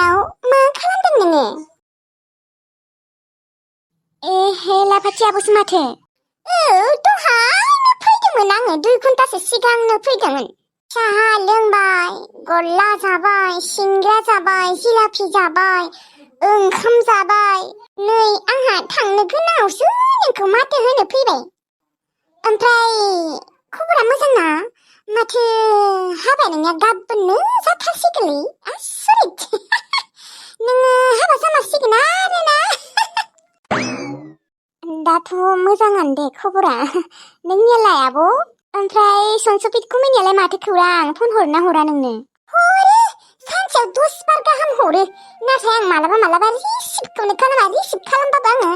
मोनायाव मा खालामदों नोङो? लाफाथि आब'सो माथो। दहायनो फैदोंमोन आङो 2 घन्टासो सिगांनो फैदोंमोन। साहा लोंबाय, गल्ला जाबाय, सिंग्रा जाबाय, जिलापि जाबाय, ओंखाम जाबाय। नै आंहा थांनो गोनाङावसो नोंखौ माथो होनो फैबाय। ओमफ्राय खबरा मोजां ना? माथो हाबा नोंनिया गाबोननो जाथारसिगोनलै। आसरित। नोङो हाबा जामारसिगोन आरोना? दाथ' मोजाङानो दे खबरा। नोंनियालाय आब'? ओमफ्राय सनसफित गुमैनियालाय माथो खौरां? फन हरना हरा नोंनो? हरो, सानसेयाव 10 बार गाहाम हरो। नाथाय आं मालाबा रिसिभखौनो खालामा। रिसिभ खालामबाबो आङो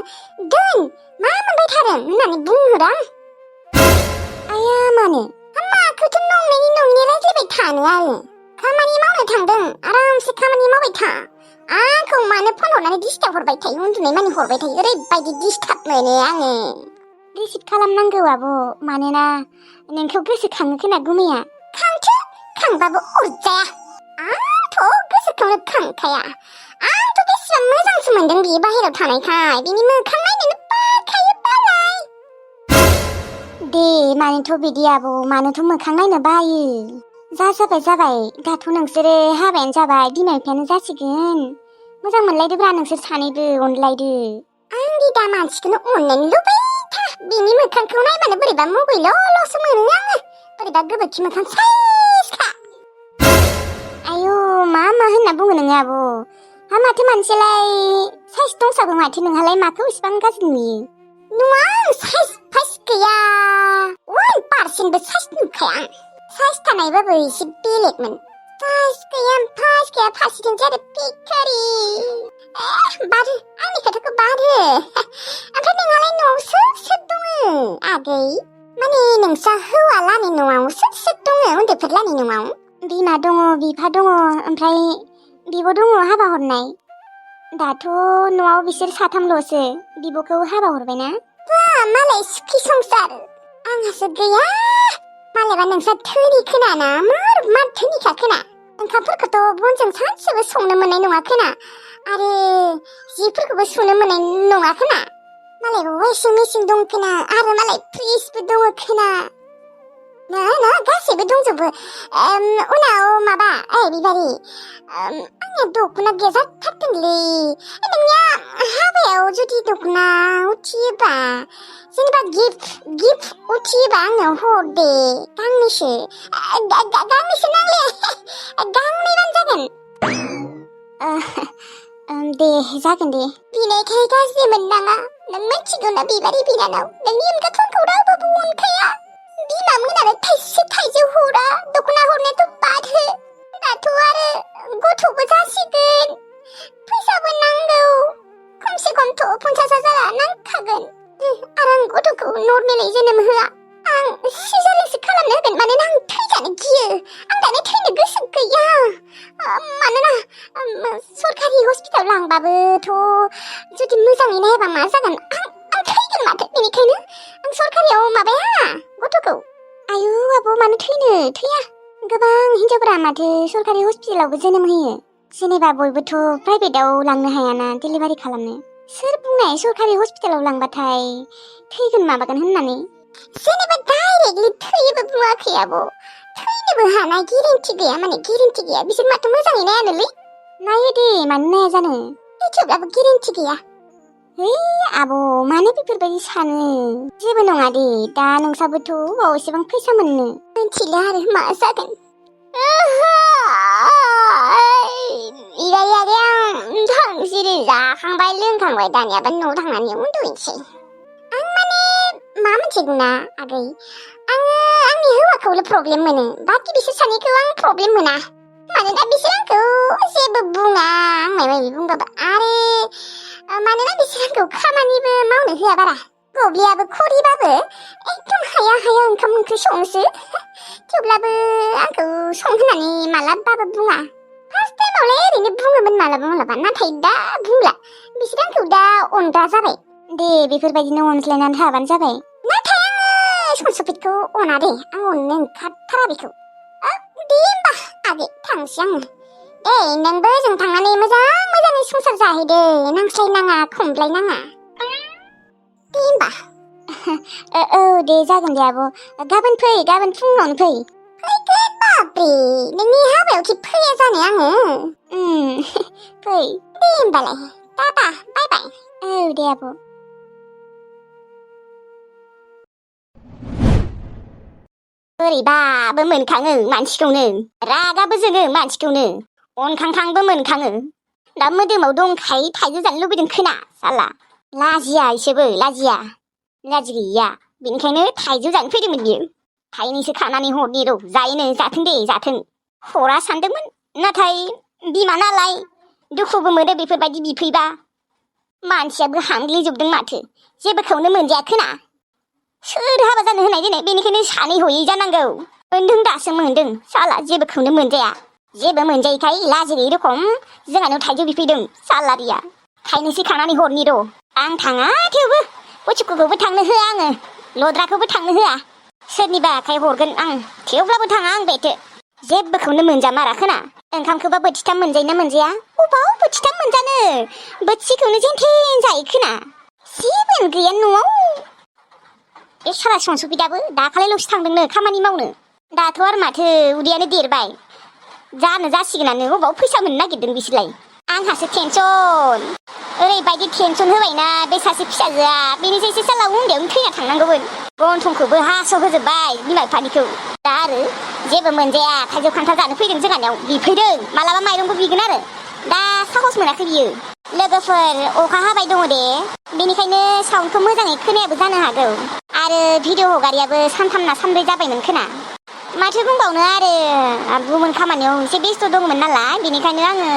दोन मा मोनबाय थादों होननानै बुंहरो आं। आया मानो? माखौथ' नंनायनि नङिनि रायज्लायबाय थानो आङो। खामानि मावनो थांदों, आरामसे खामानि मावबाय था। आंखौ मानो फन हरनानै डिस्टार्ब हरबाय थायो? उन्दुनाय मानि हरबाय थायो। ओरैबायदि डिस्टार्ब मोनो आङो। रिसिभ खालामनांगौ आब', मानोना नोंखौ गोसोखाङो खोना गुमैया। खांथो, खांबाबो अरजाया। आंथ' गोसोखौनो खांखाया। आंथ' बेसेबां मोजांसो मोनदों बियो बाहेरायाव थानायखाय। बिनि मोखां नायनोनो बाखायो बालाय। दे मानोथ' बिदि आब', मानोथ' मोखां नायनो बायो? जाबाय। दाथ' नोंसोरो हाबायानो जाबाय, बिमा बिफायानो जासिगोन। मोजां मोनलायदोब्रा नोंसोर सानैबो, अनलायदो। आंनि दा मानसिखौनो अननायनो लुबै था। बिनि मोखांखौ नायबानो बोरैबा मुगैल'ल'सो मोनो आङो। बोरैबा गोबोरखि मोखां साइसखा। आयौ मा होनना बुङो नोङो आब'? हा माथो मानसियालाय साइस दंसाबो माथो, नोंहालाय माखौ इसिबां गाज्रि नुयो? नङा, साइस फाइस गैया। 1% साइस नुखाया आं। साइस थानायबाबो एसे बेलेगमोन। साइस गैया फारसेथिंसो आरो पिकारि। बारो, आंनि खोथाखौ बारो। ओमफ्राय नोंहालाय न'आव सोर दङ आगै? माने नोंस्रा हौवालानि न'आव सोर दङ उन्दैफोरलानि न'आव? बिमा दङ, बिफा दङ, ओमफ्राय बिब' दङ हाबा हरनाय। दाथ' न'आव बिसोर साथामल'सो। बिब'खौ हाबा हरबायना। मालाय सुखि संसार। आंहासो गैया। मालायबा नोंस्रा धोनि खोनाना? मार धोनिखा खोना। ओंखामफोरखौथ' बनजों सानसेबो संनो मोननाय नङा खोना। आरो जिफोरखौबो सुनो मोननाय नङा खोना। मालायबा वाशिं मेचिन दं खोना, आरो मालाय फ्रिजबो दङ खोना। ना गासैबो दंजोबो। उनाव माबा, बिबारि, आंनिया दख'ना गैया जाथारदोंलै। नोंनिया हाबायाव जुदि दख'ना उथियोबा, जेनेबा गिफ्ट उथियोबा आंनो हर दे गांनैसो। गांनैसो नांलाया, गांनैबानो जागोन। दे जागोन दे। बिनायखाय गाज्रि मोननाङा। नों मिथिगौना बिबारि बिनानाव, नोंनि अनगाथ' आंखौ रावबो अनखाया। बिमा मोनानो थाइजौ हरा, दख'ना हरनायाथ' बाद हो। दाथ' आरो गथ'बो जासिगोन, फैसाबो नांगौ। खमसे खमथ' 50,000 नांखागोन। आरो आं गथ'खौ नर्मेलै जोनोम होआ। आं सिजारिनसो खालामनो होगोन, मानोना आं थैजानो गियो। आं दानो थैनो गोसो गैया। मानोना सरकारि हस्पिटाल लांबाबोथ' जुदि मोजाङै नायाबा मा जागोन? आं थैगोन माथो। बेनिखायनो आं सरकारियाव माबाया गथ'खौ। आयु आब' मानो थैया? गोबां हिनजावफोरा माथो सरकारि हस्पिटालावबो जोनोम होयो। जेनेबा बयबोथ' प्राइभेटाव लांनो हायाना डिलिभारि खालामनो। सोर बुंनाय सरकारि हस्पिटालाव लांबाथाय थैगोन माबागोन होननानै? जेनेबा डाइरेक्टलि थैयोबो बुङाखै आब'। थैनोबो हानाय गेरेन्टि गैया, माने गेरेन्टि गैया। बिसोर माथो मोजाङै नायानोलै। नायो दे, मानो नाया जानो? थेवब्लाबो गेरेन्टि गैया। आब' मानो बेफोरबायदि सानो? जेबो नङा दे, दा नोंसाबोथ' एसेबां फैसा मोननो। मिथिला आरो मा जागोन। आं थांसैलै, जाखांबाय लोंखांबाय, दानियाबा न'आव थांनानै उन्दुहैनोसै। आं माने मा मोनथिगौना आगै, आङो आंनि हौवाखौल' प्रब्लेम मोनो, बाखि बिसोर सानैखौ आं प्रब्लेम मोना। मानोना बिसोर आंखौ जेबो बुङा, आं मायबा बुंबाबो। आरो मानोना बिसोर आंखौ खामानिबो मावनो होआ बारा। गब्लियाबो खरिबाबो एकदम हाया ओंखाम ओंख्रि संनोसो। थेवब्लाबो आंखौ संहोनानै मालाबाबो बुङा। फार्स्ट टाइमावलाय ओरैनो बुङोमोन मालाबा, नाथाय दा बुंला। बिसोर आंखौ दा अनग्रा जाबाय। दे बेफोरबायदिनो अनज्लायनानै थाबानो जाबाय। नाथाय आङो सनसफितखौ अना दे, आं अननो ओंखारथारा बेखौ। दे होमबा आगै थांसै आङो। नोंबो जों थांनानै मोजाङै संसार जाहैदो नांस्लायनाङा खमलायनाङा दे होमबा औ दे जागोन दे आब' गाबोन फुङावनो फै फैगोन बाब्रे नोंनि हाबायावखि फैया जानो आङो फै दे होमबालाय टाटा बाय बाय औ दे आब' बोरैबाबो मोनखाङो मानसिखौनो रागाबो जोङो मानसिखौनो अनखांखांबो मोनखाङो दा मोदोमाव दंखाय थाइजौ जानो लुबैदों खोना साला लाजिया एसेबो लाजिया लाजि गैया बेनिखायनो थाइजौ जानो फैदोंमोन बियो थाइनैसो खानानै हरनि र' जायोनो जाथों दे जाथों हरा सानदोंमोन नाथाय बिमा नालाय दुखुबो मोनो बेफोरबायदि बिफैबा मानसियाबो हामग्लिजोबदों माथो जेबोखौनो मोनजायाखोना सोर हाबा जानो होनाय दिनै बेनिखायनो सानै हयै जानांगौ मोनदों दासो मोनदों साला जेबोखौनो मोनजाया जेबो मोनजायैखाय लाजि गैयै रखम जोंहानाव थाइजौ बिफैदों सालारिया थाइनैसो खानानै हरनि र' आं थाङा थेवबो बथिखौबो थांनो होआ आङो लद्राखौबो थांनो होआ सोरनिबा आखाइ हरगोन आं थेवब्लाबो थाङा आं बेथो जेबोखौनो मोनजामाराखोना ओंखामखौबा बोथिथाम मोनजायोना मोनजाया अबाव बोथिथाम मोनजानो बोथिसेखौनो जेनथेन जायो खोना जेबो गैया न'आव ए साला संसुबिदाबो दाखालिल'सो थांदोंनो खामानि मावनो दाथ' आरो माथो उदैयानो देरबाय जानो जासिगोनानो अबाव फैसा मोननो नागिरदों बिसोरलाय आंहासो टेनसन ओरैबायदि टेनसन होबायना बे सासे फिसाजोआ बेनिफ्रायसो साला उन्दैयावनो थैना थांनांगौमोन गन्थंखौबो हास' होजोब्बाय बिमा बिफानिखौ दा आरो जेबो मोनजाया थाइजौ खान्थाल जानो फैदों जोंहानियाव बिफैदों मालाबा माइरंबो बिगोन आरो दा साहस मोनाखै बियो लोगोफोर अखा हाबाय दङ दे बेनिखायनो साउन्डखौ मोजाङै खोनायाबो जानो हागौ आरो भिडिअ हगारियाबो सानथामना सानब्रै जाबायमोन खोना माथो बुंबावनो आरो गुबुन खामानियाव एसे बेस्थ' दंमोन नालाय बेनिखायनो आङो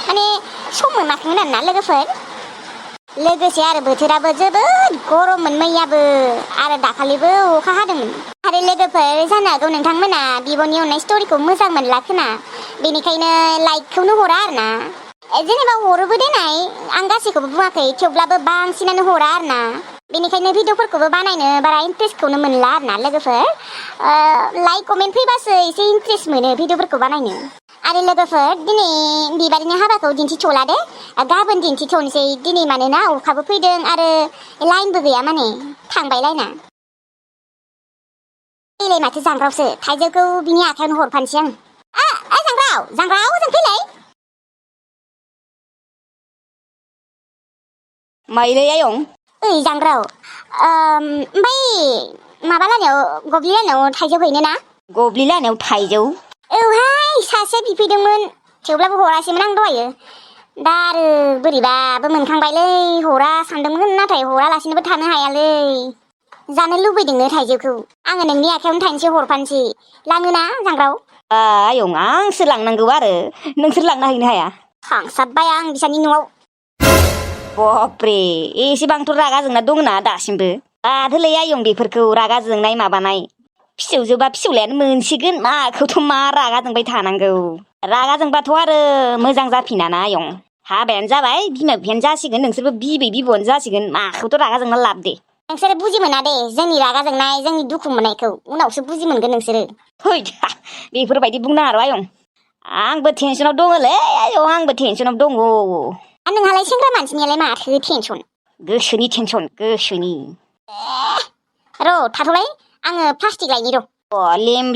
माने सम मोनाखैमोन आरोना लोगोफोर लोगोसे आरो बोथोराबो जोबोद गरममोन मैयाबो आरो दाखालिबो अखा हादोंमोन आरो लोगोफोर जानो हागौ नोंथांमोना बिब'नि अननाय स्ट'रिखौ मोजां मोनला खोना बेनिखायनो लाइकखौनो हरा आरोना जेनेबा हरोबो देनाय आं गासैखौबो बुङाखै थेवब्लाबो बांसिनानो हरा आरोना बेनिखायनो भिडिअफोरखौबो बानायनो बारा इन्ट्रेस्टखौनो मोनला आरोना लोगोफोर लाइक कमेन्ट फैबासो एसे इन्ट्रेस्ट मोनो भिडिअफोरखौ बानायनो आरो लोगोफोर दिनै बिबारिनि हाबाखौ दिन्थिथ'ला दे गाबोन दिन्थिथ'नोसै दिनै मानोना अखाबो फैदों आरो लाइनबो गैया माने थांबाय लाइना फैलाय माथो जांग्रावसो थाइजौखौ बिनि आखायावनो हरफानोसै आं जांग्राव जों फैलाय माइलै आयं ओइ जांग्राव ओमफ्राय माबा लानायाव गब्लि लानायाव थाइजौ हैनो ना गब्लि लानायाव थाइजौ औहाय सासे बिफैदोंमोन थेवब्लाबो हरासैमोन आं दहायो दा आरो बोरैबाबो मोनखांबायलै हरा सानदोंमोन नाथाय हरालासिनोबो थानो हायालै जानो लुबैदोंनो थाइजौखौ आङो नोंनि आखायावनो थाइनैसो हरफानोसै लाङोना जांग्राव आयं आंसो लांनांगौ आरो नोंसोर लांना हैनो हाया थांसाबबाय आं बिसानि न'आव बाप्रे एसेबांथ' रागा जोंना दंना दासिमबो दाथोलै आयं बेफोरखौ रागा जोंनाय माबानाय फिसौजोबा फिसौलायानो मोनसिगोन माखौथ' मा रागा जोंबाय थानांगौ रागा जोंबाथ' आरो मोजां जाफिनाना आयं हाबायानो जाबाय बिमा बिफायानो जासिगोन नोंसोरबो बिबै बिबौआनो जासिगोन माखौथ' रागा जोंना लाब दे नोंसोरो बुजि मोना दे जोंनि रागा जोंनाय जोंनि दुखु मोननायखौ उनावसो बुजि मोनगोन नोंसोरो है बेफोरबायदि बुंनाङा र' आयं आंबो टेनसनाव दङलै आयं आंबो टेनसनाव दङ नोंहालाय सेंग्रा मानसिनियालाय माथो टेनसन गोसोनि टेनसन गोसोनि र' थाथ'लाय आङो प्लास्टिक लायनि र'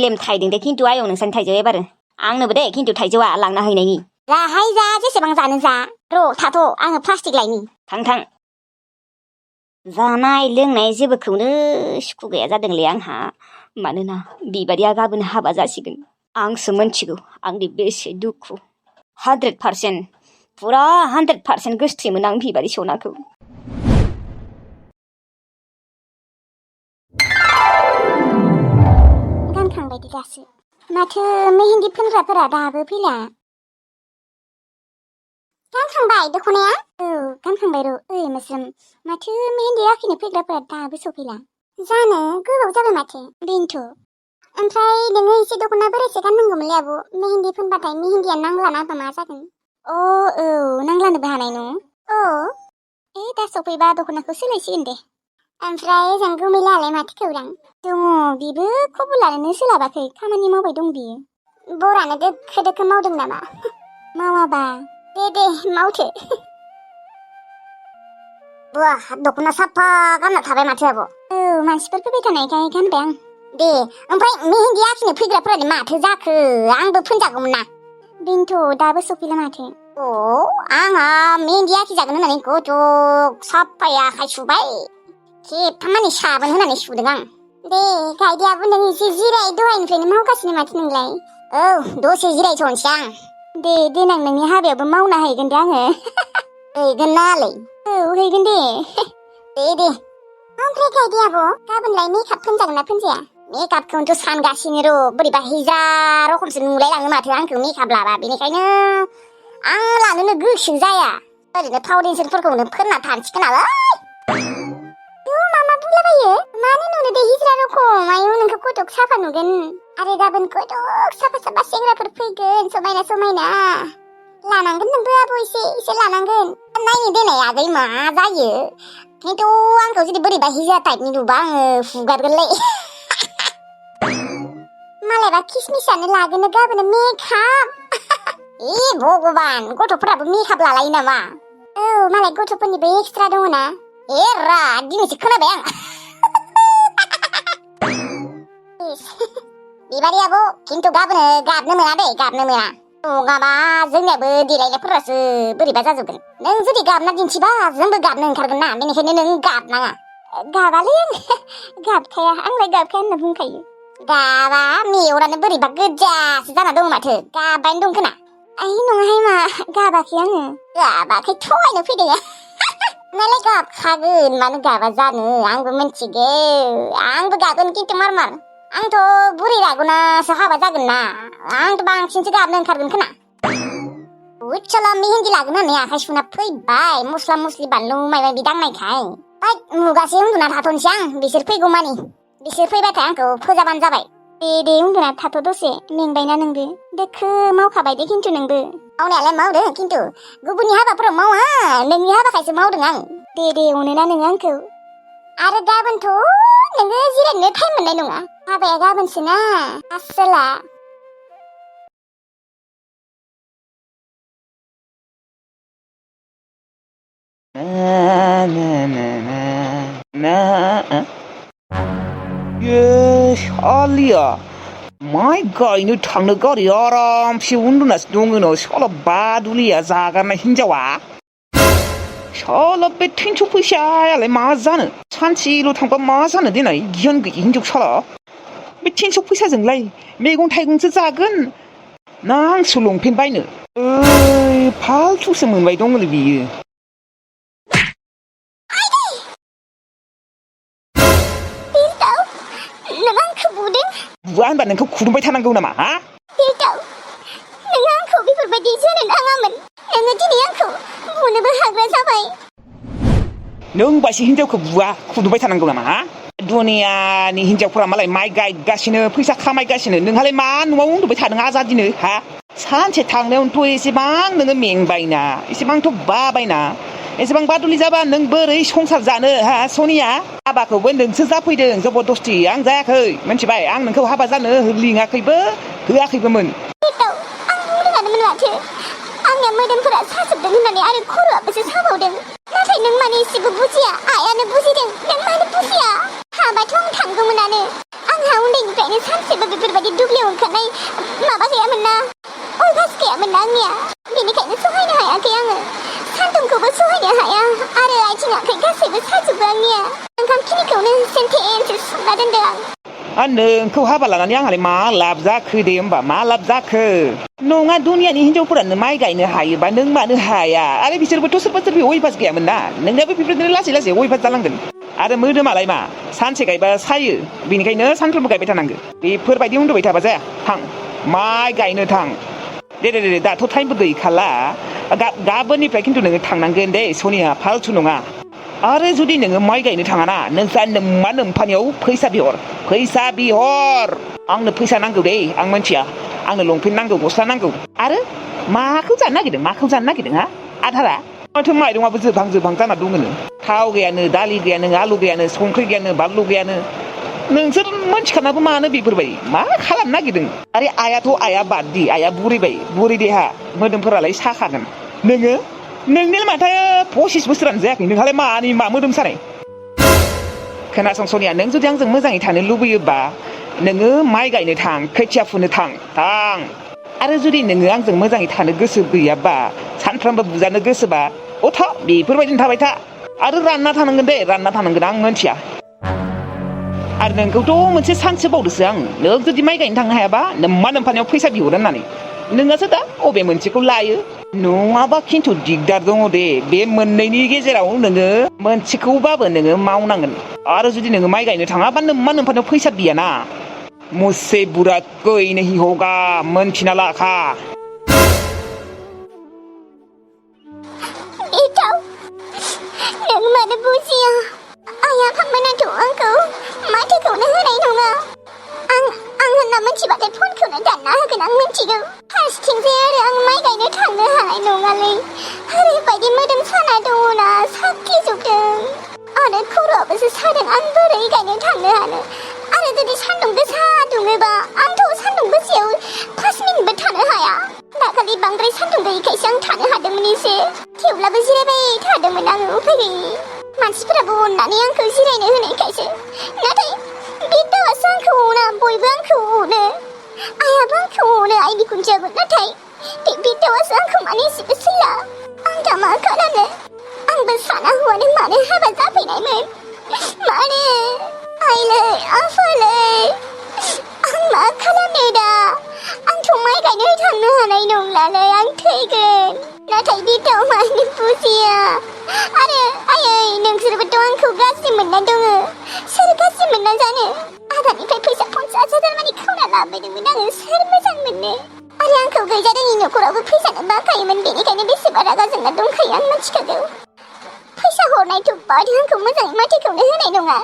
लेम थाइदों दे खिन्थु आयं नोंसानि थाइजौ एबारो आंनोबो दे खिन्थु थाइजौआ लांना हैनायनि जाहाय जा जेसेबां जानो जा र' थाथ' आङो प्लास्टिक लायनि थां जानाय लोंनाय जेबोखौनो सुखु गैया जादोंलै आंहा मानोना बिबारिया गाबोन हाबा जासिगोन आंसो मोनथिगौ आंनि बेसे दुखु 100% फुरा 100% गोसोथैमोन आं बिबारि सनाखौ गानखांबायदि दासो माथो मेहेन्दी फोनग्राफोरा दाबो फैला गानखांबाय दख'नाया गानखांबाय र' ओइ मोस्रोम माथो मेहेन्दी आखिनो फैग्राफोरा दाबो सफैला जानो गोबाव जाबाय माथो बेनोथ' ओमफ्राय नोङो एसे दख'ना बोरायसो गाननांगौमोनलै आब' मेहेन्दी फोनबाथाय मेहेन्दिया नांलाना मा जागोन औ नांलानोबो हानाय न' दा सफैबा दख'नाखौ सोलायसिगोन दे ओमफ्राय जों गुमैलायालाय माथो खौरां दङ बिबो खबर लानोनो सोलाबाखै खामानि मावबाय दं बियो बरानो दोखो मावदों नामा मावाबा दे मावथो बुवा दख'ना साफा गानना थाबाय माथो आब' औ मानसिफोर फैबाय थानायखाय गानबाय आं दे ओमफ्राय मेहेन्दी आखिनो फैग्राफोरालाय माथो जाखो आंबो फोनजागौमोन ना बेनोथ' दाबो सफैला माथो आंहा मेहेन्दी आखिजागोन होननानै गथ' साफायै आखाइ सुबाय खेबथाम मानि साबोन होनानै सुदों आं दे गायदे आब' नों एसे जिराय दहायनिफ्रायनो मावगासिनो माथो नोंलाय औ दसे जिरायथ'नोसै आं दे देनां नोंनि हाबायावबो मावना हैगोन दे आङो हैगोन नालाय औ हैगोन दे दे ओमफ्राय गायदे आब' गाबोनलाय मेकआप फोनजागोन ना फोनजाया मेकआपखौनोथ' सानगासिनो र' बोरैबा हिजा रखमसो नुलायलाङो माथो आंखौ मेकआप लाबा बेनिखायनो आं लानोनो गोसो जाया ओरैनो फाउन्डेसनफोरखौनो फोनना थानोसै नालाय मामा बुंलाबायो मानो नुनो दे हिजरा रखम आयौ नोंखौ कटक साफा नुगोन आरो गाबोन कटक साफा सेंग्राफोर फैगोन समायना लानांगोन नोंबो आब' एसे लानांगोन नायनो देनाय आगै मा जायो खिन्थु आंखौ जुदि बोरैबा हिजा टाइपनि नुबा आङो हुगारगोनलै मालायबा किसमिसानो लागोन गाबोन मेकआप भगबान गथ'फोराबो मेकआप लालायो नामा औ मालाय गथ'फोरनिबो एक्सट्रा दङ ना दिनैसो खोनाबाय आं बिबारि आब' खिन्थु गाबोन गाबनो मोना दे गाबनो मोना नङाबा जोंनियाबो देलायनायफोरासो बोरैबा जाजोबगोन नों जुदि गाबना दिन्थिबा जोंबो गाबनो ओंखारगोन ना बेनिखायनो नों गाबनाङा गाबालै आं गाबखाया आंलाय गाबखाया होनना बुंखायो गाबा मेवरानो बोरैबा गोजासो जाना दं माथो गाबबायनो दं खोना आइ नङाहाय मा गाबाखै आङो गाबाखै थगायनो फैदों नालाय गाबखागोन मानो गाबा जानो आंबो मिन्थिगौ आंबो गाबगोन खिन्थु मार आंथ' बुरै रागुनासो हाबा जागोन ना आंथ' बांसिनसो गाबनो ओंखारगोन खोना उच्छला मेहेन्दी लागोन होननानै आखाइ सुना फैबाय मस्ला मस्लि बानलु माबा माबि दांनायखाय मुगासे उन्दुना थाथ'नोसै आं बिसोर फैगौ मानि बिसोर फैबाथाय आंखौ फोजाबानो जाबाय दे उन्दुना थाथ' दसे मेंबायना नोंबो दोखो मावखाबाय दे खिन्थु नोंबो मावनायालाय मावदों खिन्थु गुबुननि हाबाफोराव मावा नोंनि हाबाखायसो मावदों आं दे अनोना नोङो आंखौ आरो गाबोनथ' नोङो जिरायनो टाइम मोननाय नङा हाबाया गाबोनसो ना आसोला शालिया माइ गायनो थांनो गारि आरामसे उन्दुनासो दङ न शाला बादुलिया जागारनाय हिनजावा शाला बे 300 फैसायालाय मा जानो सानसेल' थांबा मा जानो देनाय गियान गैयि हिनजाव शाला बे 300 फैसाजोंलाय मैगं थाइगंसो जागोन ना आंसो लंपेन्ट बायनो फालथुसो मोनबाय दङलै बियो बुवा होनबा नोंखौ खुदुंबाय थानांगौ नामा हा नों आंखौ बेफोरबायदि जानो नाङामोन नोङो दिनै आंखौ बुनोबो हाग्रा जाबाय नों बायसि हिनजावखौ बुवा खुदुंबाय थानांगौ नामा हा दुनियानि हिनजावफोरा मालाय माइ गायगासिनो फैसा खामायगासिनो नोंहालाय मा न'आव उन्दुबाय थादों आजादिनो हा सानसे थांनायावनोथ' एसेबां नोङो मेंबायना एसेबांथ' बाबायना एसेबां बादुलि जाबा नों बोरै संसार जानो हा सनिया हाबाखौबो नोंसो जाफैदों जबरदस्ति आं जायाखै मिथिबाय आं नोंखौ हाबा जानो लिङाखैबो होआखैबोमोन माथो आंनिया मोदोमफोरा साजोबदों होननानै आरो खर'आबोसो साबावदों नाथाय नों माने एसेबो बुजिया आइयानो बुजिदों नों मानो बुजिया हाबाथ' आं थांगौमोनानो आंहा उन्दैनिफ्रायनो सानसेबो बेफोरबायदि दुब्लियाव ओंखारनाय माबा गैयामोन ना अयभास गैयामोन ना आंनिया बेनिखायनो सहायनो हायाखै आङो सान्दुंखौबो सहायनो हाया आरो आथिं आखाइ गासैबो साजोबो आंनिया ओंखाम खिनिखौनो सेन्टेनसो सुना दोनदों आं नोंखौ हाबा लानानै आंहालाय मा लाब जाखो दे होमबा मा लाब जाखो नङा दुनियानि हिनजावफोरानो माइ गायनो हायोबा नों मानो हाया आरो बिसोरबोथ' सोरबा सोरबि अयभास गैयामोन ना नोंनाबो बेफोरबायदिनो लासै लासै अयभास जालांगोन आरो मोदोमालाय मा सानसे गायबा सायो बेनिखायनो सानफ्रोमबो गायबाय थानांगो बेफोरबायदि उन्दुबाय थाबा जाया थां माइ गायनो थां दे दाथ' टाइमबो गैखाला गाबोननिफ्राय खिन्थु नोङो थांनांगोन दे सनिया फालथु नङा आरो जुदि नोङो माइ गायनो थाङाना नोंसा नोम्मा नोम्फानियाव फैसा बिहर आंनो फैसा नांगौ दे आं मिथिया आंनो लंपेन्ट नांगौ गस्ला नांगौ आरो माखौ जानो नागिरदों हा आधारा माथो माइरङाबो जोबहां जाना दङनो थाव गैयानो दालि गैयानो आलु गैयानो संख्रि गैयानो बानलु गैयानो नोंसोर मोनथिखानाबो मानो बेफोरबायदि मा खालामनो नागिरदों आरे आइयाथ' आइया बाददि आइया बुरिबाय बुरि देहा मोदोमफोरालाय साखागोन नोङो नोंनि माथो 25 बोसोरानो जायाखै नोंहालाय मानि मा मोदोम सानाय खोनासं सनिया नों जुदि आंजों मोजाङै थानो लुबैयोबा नोङो माइ गायनो थां खोथिया फुनो थां आरो जुदि नोङो आंजों मोजाङै थानो गोसो गैयाबा सानफ्रामबो बुजानो गोसोबा अथ' बेफोरबायदिनो थाबाय था आरो रानना थानांगोन दे रानना थानांगोन आं मोनथिया आरो नोंखौथ' मोनसे सान्सो बावदोसो आं नों जुदि माइ गायनो थांनो हायाबा नोम्मा नोम्फानियाव फैसा बिहर होननानै नोंहासो दा अबे मोनसेखौ लायो नङाबा खिन्थु दिगदार दङ दे बे मोननैनि गेजेराव नोङो मोनसेखौबाबो नोङो मावनांगोन आरो जुदि नोङो माइ गायनो थाङाबा नोम्मा नोम्फानियाव फैसा बियाना मुझसे बुरा कोई नहीं होगा मोनथिना लाखा बेटाव नों मानो बुजिया आइ आफामोनाथ' आंखौ माथोखौनो होनाय नङा आं होनना मिथिबाथाय फनखौनो दानना होगोन आं मिथिगौ फार्स्टथिंजाय आरो आं माइ गायनो थांनो हानाय नङालै ओरैबायदि मोदोम साना दङना साख्लिजोबदों आरो खर'आबोसो सादों आं बोरै गायनो थांनो हानो आरो जुदि सान्दुं गोसा दुङोबा आंथ' सान्दुं गोसायाव 5 मिनिटबो थानो हाया दाखालि बांद्राय सान्दुं गैयैखायसो आं थानो हादोंमोन एसे थेवब्लाबो जिरायबाय थादोंमोन आङो उफाय गैयि मानसिफोराबो अननानै आंखौ जिरायनो होनायखायसो नाथाय बे दासो आंखौ अना बयबो आंखौ अनो आइयाबो आंखौ अनो आइ बिखुनजोआबो नाथाय बे दासो आंखौ मानो एसेबो सैला आं दा मा खालामनो आंबो साना हौवानो मानो हाबा जाफैनायमोन मानो आइलै आफालै आं मा खालामनो दा आंथ' माइ गायनो थांनो हानाय नंलालै आं थैगोन नाथाय बे दाव मानो बुजिया आरो आयै नोंसोरबोथ' आंखौ गाज्रि मोनना दङ सोर गाज्रि मोनना जानो आदानिफ्राय फैसा 50,000 मानि खावना लाबोदोंमोन आङो सोर मोजां मोननो आरो आंखौ गैजारोङि न'खरावबो फैसानो बाखायोमोन बेनिखायनो बेसेबा रागा जोंना दंखायो आं मिथिखागौ फैसा हरनायथ' बाद आंखौ मोजाङै माथोखौनो होनाय नङा